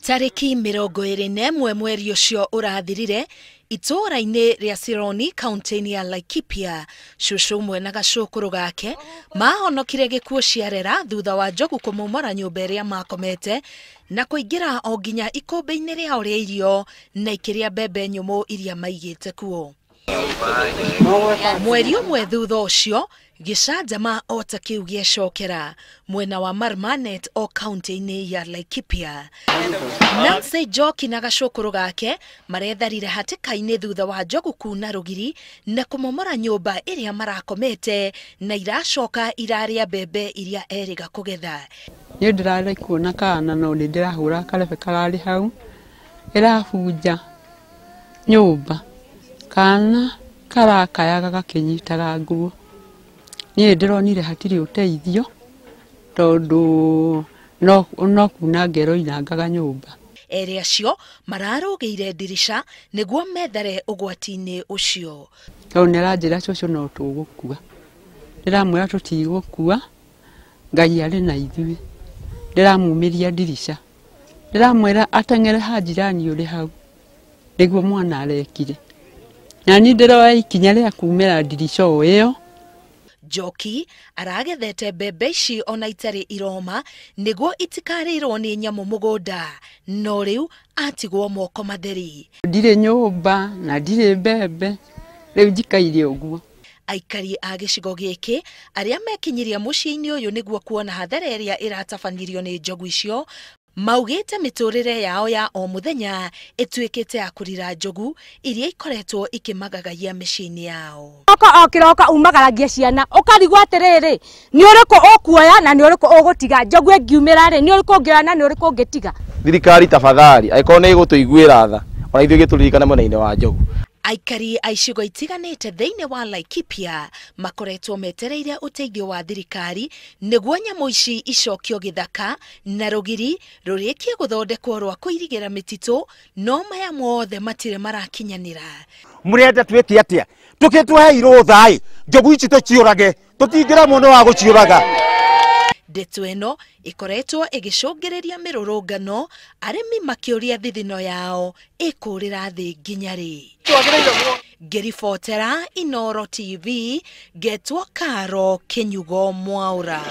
Tarĩki 21 mweri ũcio ũrathirire itũũra-inĩ rĩa Sironi kaunti-inĩ ya Laikipia, cũcũ ũmwe na gacũkũrũ gake mahonokire gĩkuũ ciarera thutha wa njogu kũmomora nyũmba ĩrĩa makomete na kũingĩra o nginya ikũmbĩ-inĩ rĩao rĩa irio na ikĩrĩa mbembe nyũmũ iria maigĩte kuo. Mweri ũmwe thutha ũcio gĩcanjama o ta kĩu gĩecokera mwena wa Marmanet o kaunti-inĩ ya Laikipia. Nancy Njoki na gacũkũrũ gake maretharire hatĩka-inĩ thutha wa njogu kuna rũgiri na kũmomora nyũmba ĩrĩa marakomete na iracoka irarĩa mbembe iria erĩga kũgetha. Niĩ ndĩrarĩ kuona kana no nĩ ndĩrahũra karebe kararĩ hau ĩrabunja nyũmba kana karakayaga gakĩnyitaga nguo. Niĩ ndĩronire hatirĩ ũteithio tondũ no kuna ngero inangaga nyũmba. Erĩ acio mararũgĩire ndirica nĩguo methare ũgwati-inĩ ũcio. Tondũ nĩ aranjĩra cũcũ no tũgũkua, ndĩramwĩra tũtigũkua, Ngai arĩ na ithuĩ. Ndĩramumĩria ndirica, ndĩramwĩra ateng'ere ha jirani ũrĩ hau, nĩguo mwana arekire. Na niĩ ndĩroya ikinya rĩa kumĩra ndirica o ĩyo. Njoki aragethete mbembe ici ona itarĩ iroma nĩguo itikarĩrwo nĩ nyamũ mũgũnda, no rĩu atigwo moko matheri. Ndirĩ nyũmba na ndirĩ mbembe, rĩu njikaire ũguo. Aikari a gĩcigo gĩkĩ arĩa mekinyirie mũciĩ-inĩ ũyũ nĩguo kuona hathara ĩrĩa ĩratabanirio nĩ njogu icio maugĩte mĩtũrĩre yao ya o mũthenya ĩtuĩkĩte ya kũrira njogu iria ikoretwo ikĩmagagaia mĩciĩ-inĩ yao. O kĩroko umagaragia ciana ũkarigwo atĩrĩrĩ, nĩ ũrĩkũ ũkuoya na nĩ ũrĩkũ ũgũtiga, njogu ĩngiumĩra rĩ, nĩ ũrĩkũ ũngĩoya na nĩ ũrĩkũ ũngĩtiga. Thirikari tafadhali, angĩkorwo nĩ ĩgũtũiguĩra tha, ona ithuĩ gĩtũririkane mwena-inĩ wa njogu. Aikari a icigo itiganĩte thĩinĩ wa Laikipia makoretwo metereire ũteithio wa thirikari nĩguo nyamũ ici icokio gĩthaka na rũgiri rũrĩkie gũthondekwo rwa kũirigĩra mĩtitũ, no maya mothe matirĩ marakinyanĩra. Mũrenda twĩke atĩa? Tũkĩtũheirwo tha-ĩ, njogu ici tũciũrage, tũtingĩra mũno wa gũciũraga. Ndeto ĩno ĩkoretwo ĩgĩcũngĩrĩria mĩrũrũngano, arĩmi makĩũria thithino yao ĩkũrĩra thĩ nginya rĩ. Ngĩribotera Inooro TV, ngetwo Karo Kĩnyugo Mwaũra.